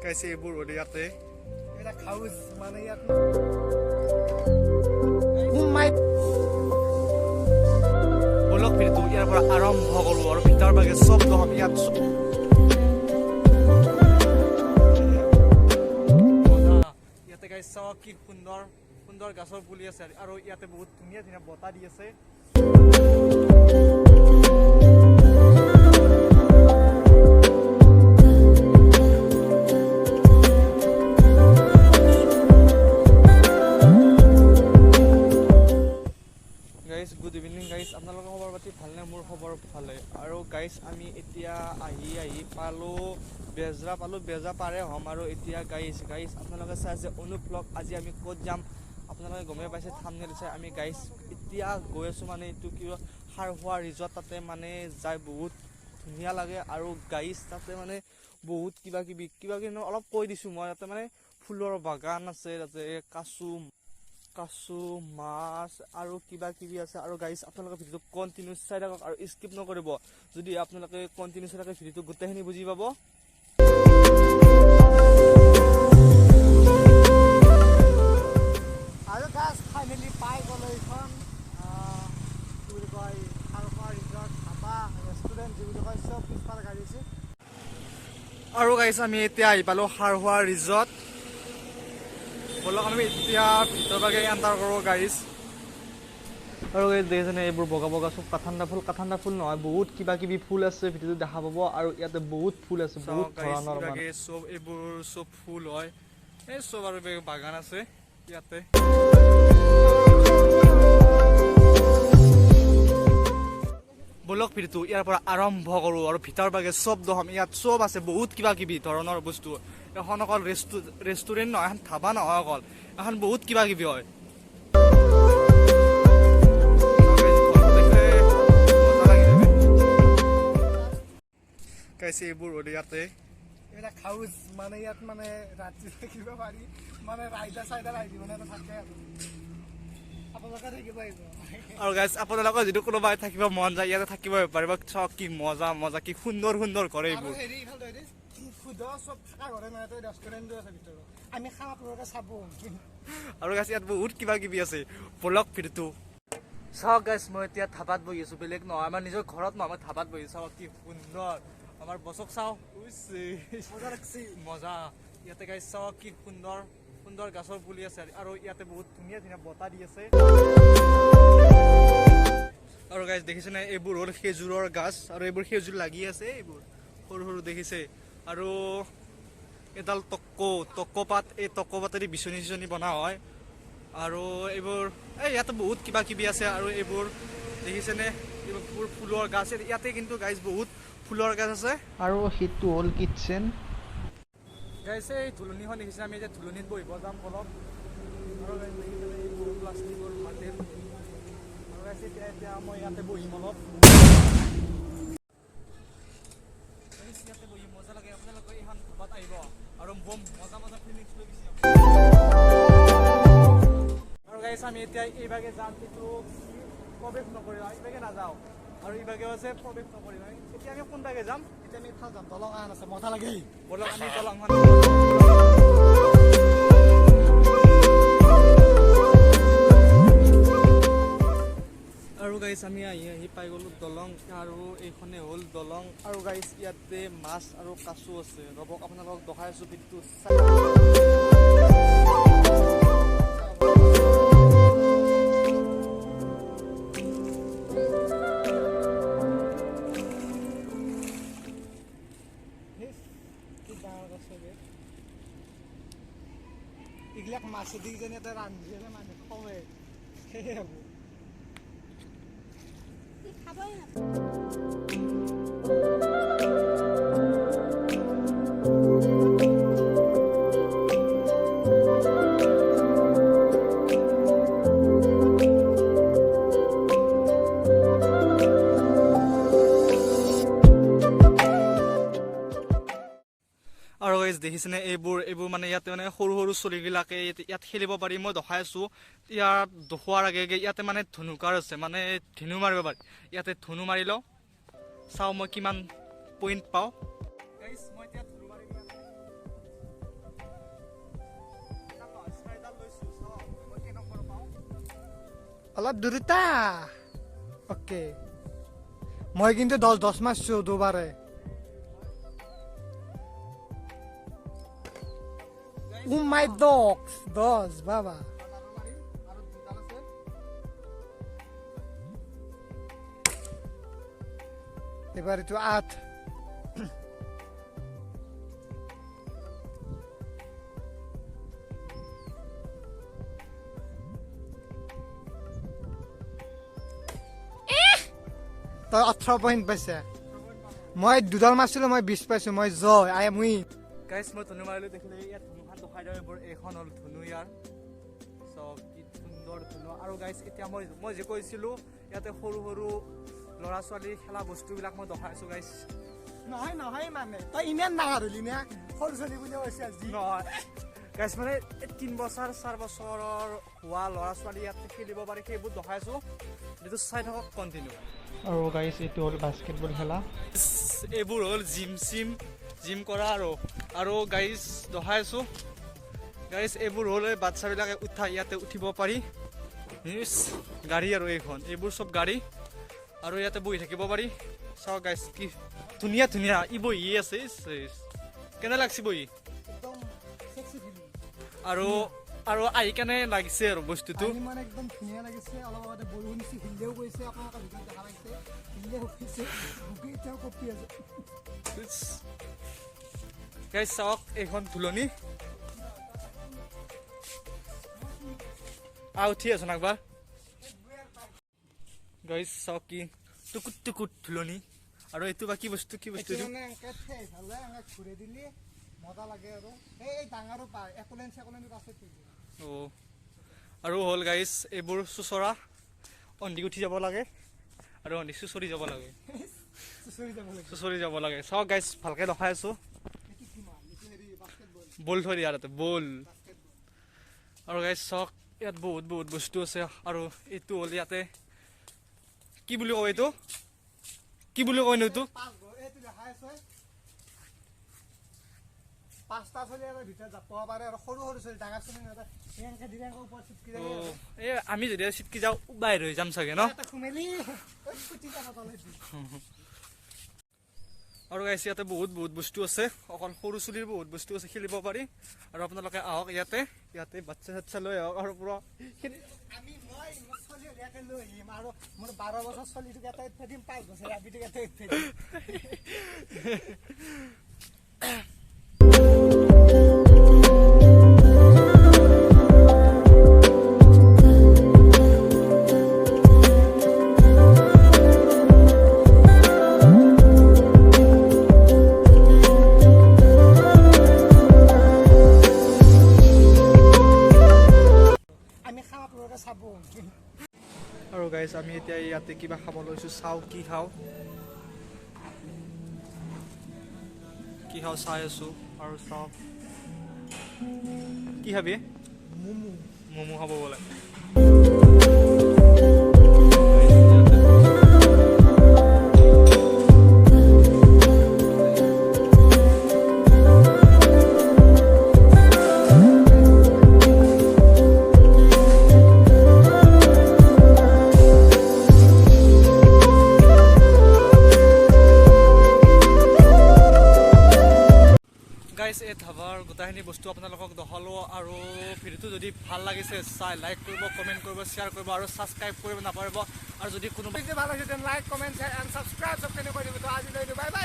গাইছ এইবোৰ হ'ল ইয়াতে এইবিলাক হাউচ মানে ইয়াত বলক ভিডিঅ'টো ইয়াৰ পৰা আৰম্ভ কৰোঁ আৰু ভিতৰ ভাগে চব দেখাম ইয়াত মজা। ইয়াতে গাইছ চাওক কি সুন্দৰ সুন্দৰ গাছৰ পুলি আছে আৰু ইয়াতে বহুত ধুনীয়া ধুনীয়া বতাহ দি আছে। গাইজ গুড ইভিনিং গাইজ, আপোনালোকৰ খবৰ পাতি ভালনে? মোৰ খবৰ ভালে। আৰু গাইজ আমি এতিয়া আহি আহি পালোঁ বেজৰা, পালোঁ বেজৰা পাৰে হ'ম। আৰু এতিয়া গাইজ গাইজ আপোনালোকে চাই আছে অনুপ ব্লগ। আজি আমি ক'ত যাম আপোনালোকে গমেই পাইছে থাম্বনেইল চাই। আমি গাইজ এতিয়া গৈ আছোঁ মানে এইটো কিবা খাৰখোৱা ৰিজৰ্ট, তাতে মানে যাই বহুত ধুনীয়া লাগে। আৰু গাইজ তাতে মানে বহুত কিবা কিবি কিবা কিবি নহয়, অলপ কৈ দিছোঁ মই। তাতে মানে ফুলৰ বাগান আছে, তাতে কাচু কাচু মাছ আৰু কিবা কিবি আছে। আৰু গাইজ আপোনালোকে ভিডিঅ'টো কণ্টিনিউ চাই থাকক আৰু স্কিপ নকৰিব। যদি আপোনালোকে কণ্টিনিউ চাই থাকে ভিডিঅ'টো গোটেইখিনি বুজি পাব। আৰু গাছ ফাইনেলি পাই গ'লো এইখন কি বুলি কয় খাৰখোৱা ৰিজৰ্ট ধাবা ৰেষ্টুৰেণ্ট যি বুলি কয় চব পিছফালে গাড়ী আছে। আৰু গাইজ আমি এতিয়া আহি পালোঁ খাৰখোৱা ৰিজৰ্ট। ব'লক আমি এতিয়া ভিতৰ ভাগে এণ্টাৰ কৰোঁ গাইজ। আৰু গাইজ দেখিছেনে এইবোৰ বগা বগা চব কাঠাণ্ডা ফুল, কাঠাণ্ডা ফুল নহয় বহুত কিবা কিবি ফুল আছে, ভিডিঅ'টো দেখা পাব। আৰু ইয়াতে বহুত ফুল আছে, বহুত ধৰণৰ মানে চব এইবোৰ চব ফুল হয়, এই চব। আৰু বাগান আছে ইয়াতে। ব'লক ভিডিঅ'টো ইয়াৰ পৰা আৰম্ভ কৰোঁ আৰু ভিতৰ ভাগে চব দেখাম। ইয়াত চব আছে, বহুত কিবা কিবি ধৰণৰ বস্তু। এখন অকল ৰেষ্টুৰেণ্ট নহয়, এখন ধাবা নহয় অকল, এখন বহুত কিবা কিবি হয়। গাইছ এইবোৰ হ'ল ইয়াতে এইবিলাক হাউচ মানে ইয়াত মানে ৰাতি থাকিব পাৰি, মানে ৰাইডাৰ চাইডাৰ আহি মানে ইয়াতে থাকে আৰু আপোনালোকে থাকিব আহিব। আৰু গাইছ আপোনালোকৰ যিটো কোনোবাই থাকিব মন যায় ইয়াতে থাকিব পাৰিব। চাওক কি মজা মজা, কি সুন্দৰ সুন্দৰ ঘৰ আৰু এইবোৰ। হেৰি ইফালে হেৰি শুদ্ধ চব থকা ঘৰে নহয়, ইয়াতে ৰেষ্টুৰেণ্টো আছে ভিতৰত, আমি খাম আপোনালোকে চাব। আৰু গাইছ ইয়াত বহুত কিবা কিবি আছে। ব'লক ভিডিঅ'টো চাওক। গাইছ মই এতিয়া ধাবাত বহি আছো, বেলেগ নহয় আমাৰ নিজৰ ঘৰত নহয়, মই ধাবাত বহি আছো। চাওক কি সুন্দৰ আমাৰ বছক চাওঁ, মজা লাগছি। মজা। ইয়াতে গাইছ চাওক কি সুন্দৰ সুন্দৰ গাছৰ পুলি আছে আৰু ইয়াতে বহুত ধুনীয়া ধুনীয়া বতাহ দি আছে। আৰু গাইছ দেখিছেনে এইবোৰ হ'ল খেজুৰৰ গাছ আৰু এইবোৰ খেজুৰ লাগি আছে, এইবোৰ সৰু সৰু দেখিছে। আৰু এডাল টকৌ, টকৌ পাত, এই টকৌ পাতেদি বিচনী চিচনী বনোৱা হয়। আৰু এইবোৰ এই ইয়াতে বহুত কিবা কিবি আছে। আৰু এইবোৰ দেখিছেনে এইবোৰ ফুলৰ গাছ ইয়াতে, কিন্তু গাইছ বহুত ফুলৰ গাছ আছে। আৰু সেইটো হ'ল কিটচেন। গাইছ এই ধুলনিখন দেখিছে, আমি এতিয়া ধুলনিত বহিব যাম অলপ। আৰু গাইছ দেখিছেনে এইবোৰ প্লাষ্টিকৰ মাটিৰ। আৰু গাইছ এতিয়া এতিয়া মই ইয়াতে বহিম অলপ। গাইছ ইয়াতে বহি মজা লাগে। আপোনালোকে এইখন ধাবাত আহিব আৰু বম মজা মজা ফিলিংছ লৈ গুচি যাব। আৰু গাইছ আমি এতিয়া এইভাগে যাম, কিন্তু প্ৰৱেশ নকৰিবা, এইভাগে নাযাওঁ। আৰু এইভাগেও আছে, প্ৰৱেশ নকৰিবা। এতিয়া আমি কোনভাগে যাম? এতিয়া আমি ইফালে যাম, দলং এখন আছে, মজা লাগে। ব'লক আমি দলংখন। আৰু গাইছ আমি আহি আহি পাই গ'লো দলং, আৰু এইখনে হ'ল দলং। আৰু গাইছ ইয়াতে মাছ আৰু কাচু আছে, ৰ'বক আপোনালোকক দেখাই আছোঁ ভিডিঅ'টো চাই। কি ডাঙৰ গছ চাগে এইবিলাক, মাছেদি কিজানি এটা ৰান্ধি মানুহ খাৱে সেয়ে হ'ব। খাবই না। আৰু গাইজ দেখিছেনে এইবোৰ, এইবোৰ মানে ইয়াতে মানে সৰু সৰু ছোৱালীবিলাকে ইয়াত খেলিব পাৰি। মই দেখাই আছোঁ ইয়াত দেখুৱাৰ আগে আগে ইয়াতে মানে ধনুকাৰ আছে, মানে ধেনু মাৰিব পাৰি। ইয়াতে ধনু মাৰি লওঁ, চাওঁ মই কিমান পইণ্ট পাওঁ। গাইজ মই এতিয়া ধনু মাৰিম ইয়াতে। অলপ দূৰতা। অ'কে, মই কিন্তু 10 10 মাৰছো দুবাৰে। ও মাই ডগছ, 10 বাবা। এবাৰ এইটো 8। তই 18 পইণ্ট পাইছে, মই দুডাল মাৰছিলো, মই 20 পাইছো, মই জয়, I am win. গাইছ, মই ধনু মাৰিলো, দেখিলে ইয়াত ধনুখন দেখাই দিওঁ। এইবোৰ এইখন হ'ল ধনু ইয়াৰ, চব কি সুন্দৰ ধনু। আৰু গাইছ, এতিয়া মই যে কৈছিলোঁ ইয়াতে সৰু সৰু ল'ৰা ছোৱালী খেলা বস্তুবিলাক মই দেখাইছোঁ গাইছ। নহয় নহয়, মানে তই ইমান ডাঙৰ হলি নে সৰু ছোৱালী বুলি কৈছে আজি? নহয় গাইছ, মানে 3 বছৰ 4 বছৰৰ হোৱা ল'ৰা ছোৱালী ইয়াত খেলিব পাৰি, সেইবোৰ দেখাইছোঁ। এইটো চাই থাকক কণ্টিনিউ। আৰু গাইছ, এইটো হ'ল বাস্কেটবল খেলা। এইবোৰ হ'ল জিম চিম জিম কৰা আৰু গাইজ দেখাই আছোঁ। গাইজ, এইবোৰ হ'ল এই বাচ্ছাবিলাকে উঠা, ইয়াতে উঠিব পাৰি। ইচ, গাড়ী আৰু এইখন, এইবোৰ চব গাড়ী আৰু ইয়াতে বহি থাকিব পাৰি। চাওক গাইজ, কি ধুনীয়া ধুনীয়া ই বহি আছে। ইচ, ইচ। কেনে লাগছে বহি? একদম চেক্সি ফিলিং। আৰু আৰু আহি কেনে লাগিছে আৰু বস্তুটো? আহি মানে একদম ধুনীয়া লাগিছে। অলপ আগতে বৰষুণ দিছে, হিলেও গৈছে, আপোনালোকে ভিডিঅ'ত দেখা পাইছে, হিলে গৈছে, বুকু এতিয়াও কঁপি আছে। গাইজ চাওক, এইখন ধুলনি। উঠি আছো একবাৰ। গাইজ চাওক, কি টুকুট টুকুট ধুলনি। আৰু এইটো বা কি বস্তু, কি বস্তু এইটো? এইটো? মানে এনেকে সেইফালে এনেকে ঘূৰাই দিলি মজা লাগে। আৰু এই ডাঙৰো পায়, একোলেন চেকোলেনত আছে। অ', আৰু হ'ল গাইজ এইবোৰ চোচৰা, অন্ধি উঠি যাব লাগে আৰু অন্ধি চুচৰি যাব লাগে। চুচৰি যাব লাগে। চুচৰি যাব লাগে। চাওক গাইজ, ভালকে দেখাই আছো। এইটো কি মাল? এইটো হেৰি বাস্কেটবল। বল থৈ দিয়া তাতে বল। বাস্কেটবল। আৰু গাইজ চাওক, ইয়াত বহুত বহুত বস্তু আছে। আৰু এইটো হ'ল ইয়াতে কি বুলি কয়, এইটো কি বুলি কয় নো এইটো? পাঁচ গ'ল, এইটো দেখাই আছে, পাঁচটা চলি আৰু ভিতৰত যাব পাৰে আৰু সৰু সৰু চলি, ডাঙৰ চলি নহয়। এনেকে দিলে এনেকে ওপৰত চিটকি যায়। অ', এই আমি যদি চিটকি যাওঁ, বাহিৰ হৈ যাম চাগে ন? এটা সোমেলি ফুটি যাব তলেদি। আৰু গাইছ, ইয়াতে বহুত বহুত বস্তু আছে, অকল সৰু চুলিৰ বহুত বস্তু আছে, খেলিব পাৰি। আৰু আপোনালোকে আহক ইয়াতে, ইয়াতে বাচ্ছা চাচ্ছা লৈ আহক আৰু পুৰা আমি মই মোৰ চলি ইয়াতে লৈ আহিম আৰু মোৰ 12 বছৰ চলিটোক এটা থৈ দিম, 5 বছৰ আবিটোক এটা থৈ দিম। আমি খাম, আপোনালোকে চাব। আৰু গাইছ, আমি এতিয়া ইয়াতে কিবা খাব লৈছোঁ, চাওঁ কি খাওঁ, কি খাওঁ চাই আছোঁ। আৰু চাওক, কি খাবি? ম'ম'। ম'ম' খাব বোলে। গাইছ, এই ধাবাৰ গোটেইখিনি বস্তু আপোনালোকক দেখালোঁ। আৰু ভিডিঅ'টো যদি ভাল লাগিছে চাই, লাইক কৰিব, কমেণ্ট কৰিব, শ্বেয়াৰ কৰিব আৰু ছাবস্ক্ৰাইব কৰিব নাপাহৰিব। আৰু যদি কোনোবা ভাল হৈছে, like, comment, share and subscribe চব কেনেকৈ দিব। তো আজিলৈ বাই বাই।